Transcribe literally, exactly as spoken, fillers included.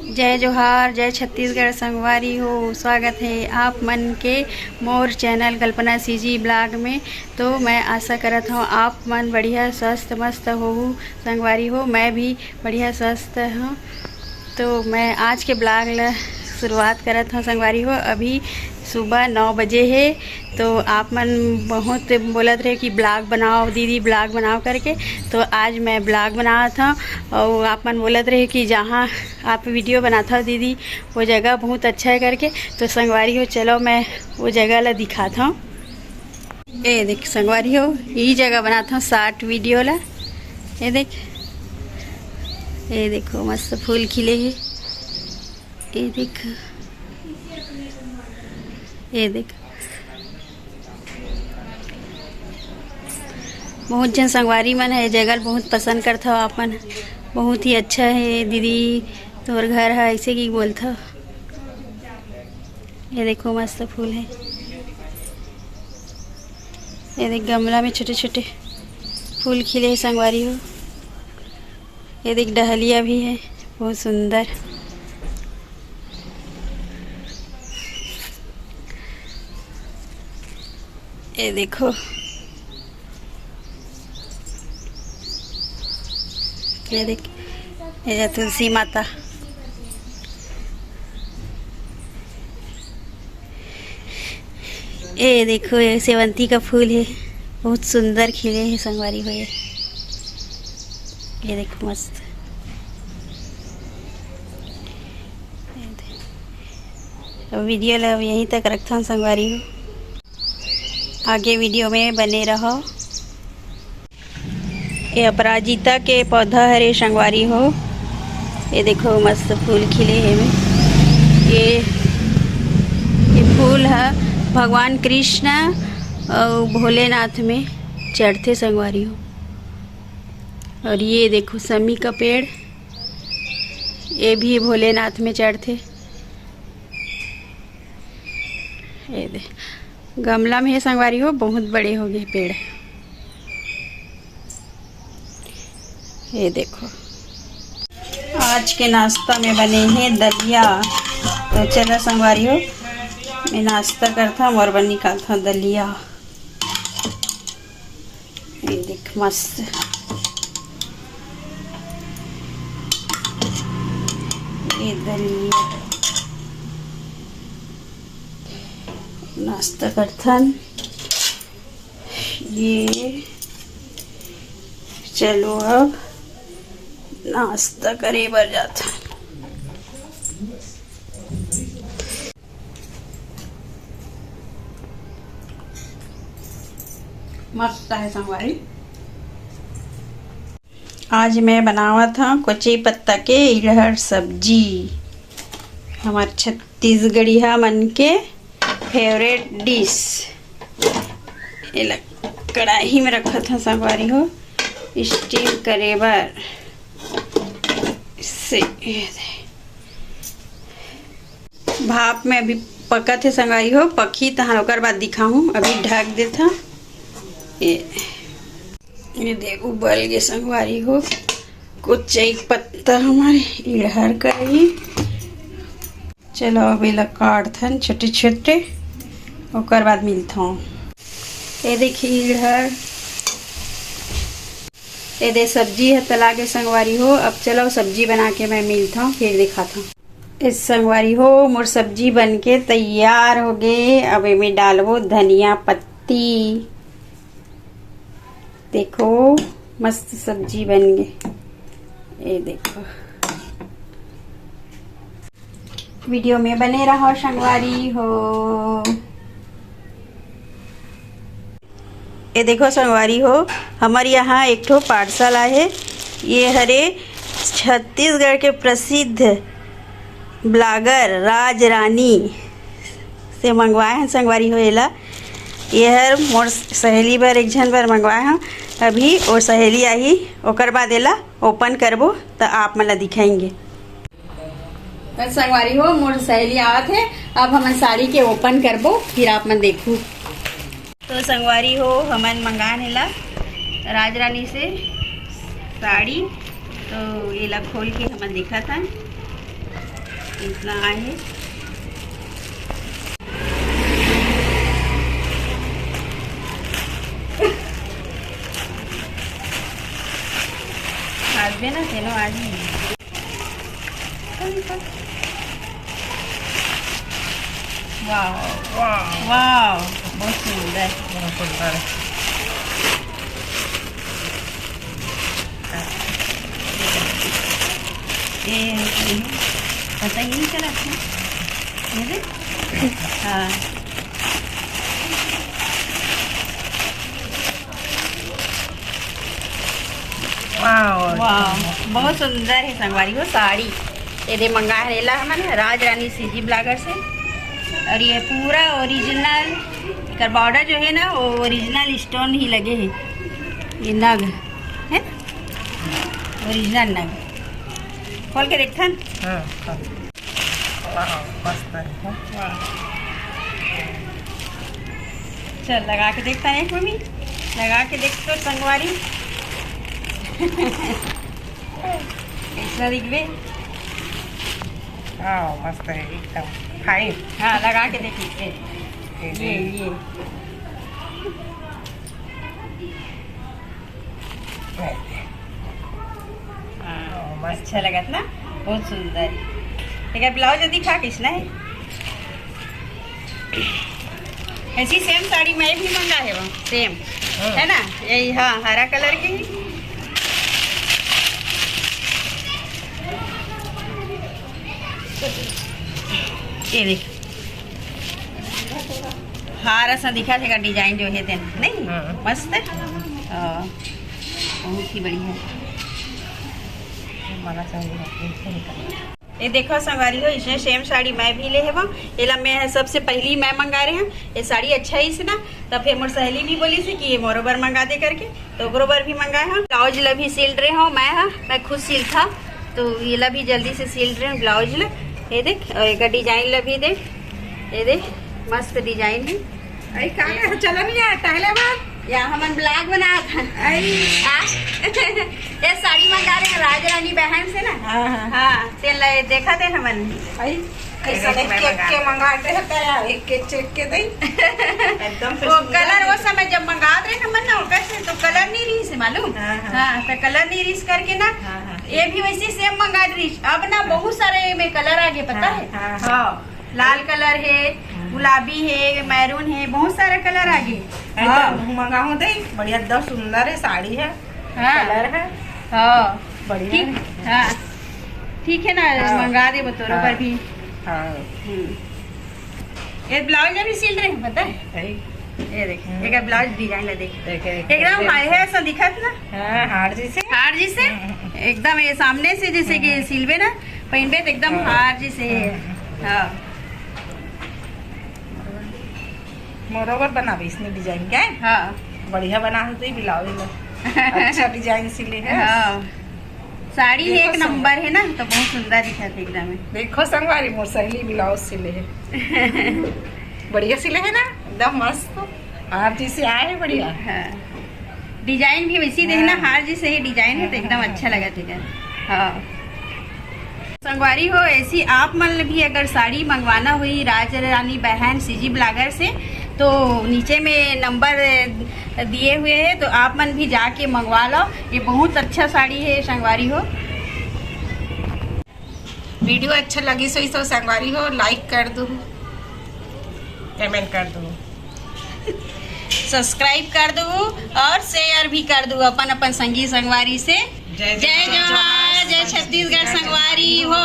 जय जोहार, जय छत्तीसगढ़ संगवारी हो। स्वागत है आप मन के मोर चैनल कल्पना सीजी ब्लॉग में। तो मैं आशा करत हूँ आप मन बढ़िया स्वस्थ मस्त होहू संगवारी हो। मैं भी बढ़िया स्वस्थ हूँ। तो मैं आज के ब्लॉग ला शुरुआत करत हूँ संगवारी हो। अभी सुबह नौ बजे है। तो आप मन बहुत बोलत रहे कि ब्लॉग बनाओ दीदी, ब्लॉग बनाओ करके। तो आज मैं ब्लॉग बनावत हूँ। और आप मन बोलत रहे कि जहाँ आप वीडियो बनात हव दीदी, वो जगह बहुत अच्छा है करके। तो संगवारी हो, चलो मैं वो जगह ला दिखात हूँ। ए देख संगवारी हो, यही जगह बनात हूँ शॉर्ट वीडियो ला। ये देख, ये देखो मस्त फूल खिले है। ये देख, ये देख, बहुत झन संगवारी मन है जगह ल बहुत पसंद करथव आप मन। बहुत ही अच्छा है दीदी, तोर घर है ऐसे की बोलथव। ये देखो मस्त फूल है। ये देख गमला में छोटे छोटे फूल खिले है संगवारी हो। ये देख डहलिया भी है, बहुत सुंदर। ये देखो, ये देख, ये तुलसी माता। ये देखो, ये सेवंती का फूल है, बहुत सुंदर खिले है संगवारी हो। ये ये देखो मस्त। अब वीडियो ला अब यहीं तक रखथन संगवारी हो, आगे वीडियो में बने रहो। ये अपराजिता के पौधा हरे संगवारी हो। ये देखो मस्त फूल खिले हे में। ये ये फूल ह भगवान कृष्ण और भोलेनाथ में चढ़थे संगवारी हो। और ये देखो समी का पेड़, ये भी भोलेनाथ में चढ़थे। ये दे गमला में हे संगवारी हो, बहुत बड़े हो गए पेड़। ये देखो आज के नाश्ता में बने हैं दलिया। तो चलो संगवारी हो, मैं नाश्ता करता हूँ और बन निकालता हूँ दलिया। ये देख मस्त, ये दलिया नाश्ता करथन। ये चलो अब नाश्ता करे बर जाथन। मस्त है संगवारी। आज मैं बनावत हूँ कोची पत्ता के इड़हर सब्जी, हमार छत्तीसगढ़िया मन के फेवरेट डिश। एला कढ़ाई में रखत हूँ संगवारी हो, स्टीम करे बर। से भाप में अभी पकत हे संगवारी हो, पकही तहन ओकर बाद दिखाहूँ। अभी ढक देथन। ये ये देख उबल गे संगवारी हो, कुछ एक पत्ता हमारे इड़हर का ही। चलो अब एला काटथन छोटे छोटे, ओकर बाद मिलथन। ये देखिए इड़हर, ये दे सब्जी है तला के संगवारी हो। अब चलो सब्जी बना के मैं मिलता हूँ, फिर दिखाता हूँ। इस संगवारी हो मोर सब्जी बन के तैयार हो गए। अब एमे डालबो धनिया पत्ती। देखो मस्त सब्जी बन गए। ये देखो वीडियो में बने रहो संगवारी हो। ये देखो संगवारी हो, हमर यहाँ एक ठो पार्सल आए हे। ये हरे छत्तीसगढ़ के प्रसिद्ध ब्लॉगर राज रानी से मंगवाए हैं संगवारी हो एला। ये हर मोर सहेली बर, एक झन बर मंगवाए हैं। अभी वो सहेली आही, ओकर बाद एला ओपन करबो त आप मन ला दिखाएंगे। बस संगवारी हो, मोर सहेली आवत हे, अब हमन साड़ी के ओपन करबो, फिर आप मन देखू। तो संगवारी हो, हमन मंगान एला राज रानी से साड़ी। तो एला खोल के हमन देखत हन। इतना आहे। आज भी ना तेनो आज ही। वाह, वाह। वाह, बहुत सुंदर। बहुत सुंदर। ये, ये, पता ही नहीं चला था। ये देख। हाँ। वाह, बहुत सुंदर है संगवारी हो साड़ी। ये दे मंगा है एला हमन राज रानी सीजी ब्लॉगर से। और ये पूरा ओरिजिनल, एकर बॉर्डर जो है ना, वो ओरिजिनल स्टोन ही लगे है। ये नग है, ओरिजिनल नग। खोल के देखथन। हाँ, हाँ। वाह, मस्त है। वाह। चल, लगा के देखता है मम्मी, लगा के देख तो संगवारी। कैसा दिखबे? हाँ, मस्त है एकदम, फाइन। हाँ, लगा के देखिए। ये, ये, ये। ये। हाँ, हाँ, मस्त। अच्छा लगत ना, बहुत सुंदर। एक ब्लाउज दिखा, किसना है? ऐसी सेम साड़ी मैं भी मंगा है, वो सेम। हाँ। है ना? यही, हाँ, हरा कलर की ही। ये देख, हार असा दिखत हे, डिजाइन जो है तेन, नहीं? हाँ। मस्त है। हाँ, बहुत ही बढ़िया। माला चाहिए। ये देखो संगवारी हो, इसने सेम साड़ी मैं भी ले हवं। एला मैं सबसे पहली मैं मंगा रहे हूँ। ये साड़ी अच्छा ही से ना, तब फिर मोर सहेली भी बोली से कि ये मोरो बर मंगा दे करके, तो ओकरो बर भी मंगाए हवं। ब्लाउज ला भी सिल रहे हूँ मैं, हाँ, मैं खुद सिलथा, तो ये ला भी जल्दी से सिल रहे हूँ ब्लाउज ला। ये देख, और एक डिजाइन ला भी देख, ये देख, मस्त डिजाइन है। अई, का, का चलन या, टहले बर? या हमन ब्लॉग बनात हन। अई। हाँ। ये साड़ी मंगा रहे हैं राज रानी बहन से ना। हाँ, हाँ। हाँ, तेन ला देखा थे हमन। अई, कैसा एक देख मैं के, मंगा के मंगाते हैं, तो यार, एक के चेक के दई। एकदम वो कलर, वो समय जब मंगात रहे हमन ना, ओकर से तो कलर नहीं रही से मालूम। हाँ, हाँ। हाँ, तो कलर नहीं रही करके ना, हाँ, हाँ। ये भी वैसे सेम मंगा रही। अब ना बहुत सारे में कलर आ गए, पता हाँ, है? हाँ, हाँ। हाँ। लाल कलर है, गुलाबी है, मैरून है, बहुत सारा कलर आ गए। हाँ। मंगाहूँ दे, बढ़िया, एकदम सुंदर है, साड़ी है, हाँ। कलर है। हाँ। बढ़िया ठीक है। हाँ। ठीक है ना, हाँ। मंगा दे बतौरो हाँ। पर भी। हाँ। हम्म। ये ब्लाउज भी सिल रहे हैं, पता है? ये देख, हम्म। एक ब्लाउज डिजाइन है, देख। देख, देख, एकदम देख। हाई है, ऐसा दिखत ना? हाँ, हार जैसे। हार जैसे? हम्म। एकदम ये सामने से जैसे कि हम्म। सिलबे ना, पहनबे तो एकदम हाँ। हार जैसे। हम्म। हाँ। मोरो बर बनाबे इसने डिजाइन के? हाँ। बढ़िया बना है तो ही ब्लाउज ला। अच्छा डिजाइन सिले है। हाँ। साड़ी ही एक नंबर है ना, तो बहुत सुंदर दिखत है एकदम। देखो संगवारी, मोर सहेली ब्लाउज सिले है। बढ़िया सिले है ना, एकदम मस्त। आप जैसे आए, बढ़िया। हाँ। डिजाइन भी वैसी देना, हाँ। हार जैसे ही डिजाइन है तो एकदम अच्छा लगा थे। हाँ। संगवारी हो, ऐसी आप मन भी अगर साड़ी मंगवाना हुई राज रानी बहन सीजी ब्लॉगर से, तो नीचे में नंबर दिए हुए हैं, तो आप मन भी जाके मंगवा लो। ये बहुत अच्छा साड़ी है संगवारी हो। वीडियो अच्छा लगी सो, सो संगवारी हो, लाइक कर दो, कमेंट कर दो, सब्सक्राइब कर दो और शेयर भी कर दो अपन अपन संगी संगवारी से। जय जय जोहार, जय छत्तीसगढ़ संगवारी हो।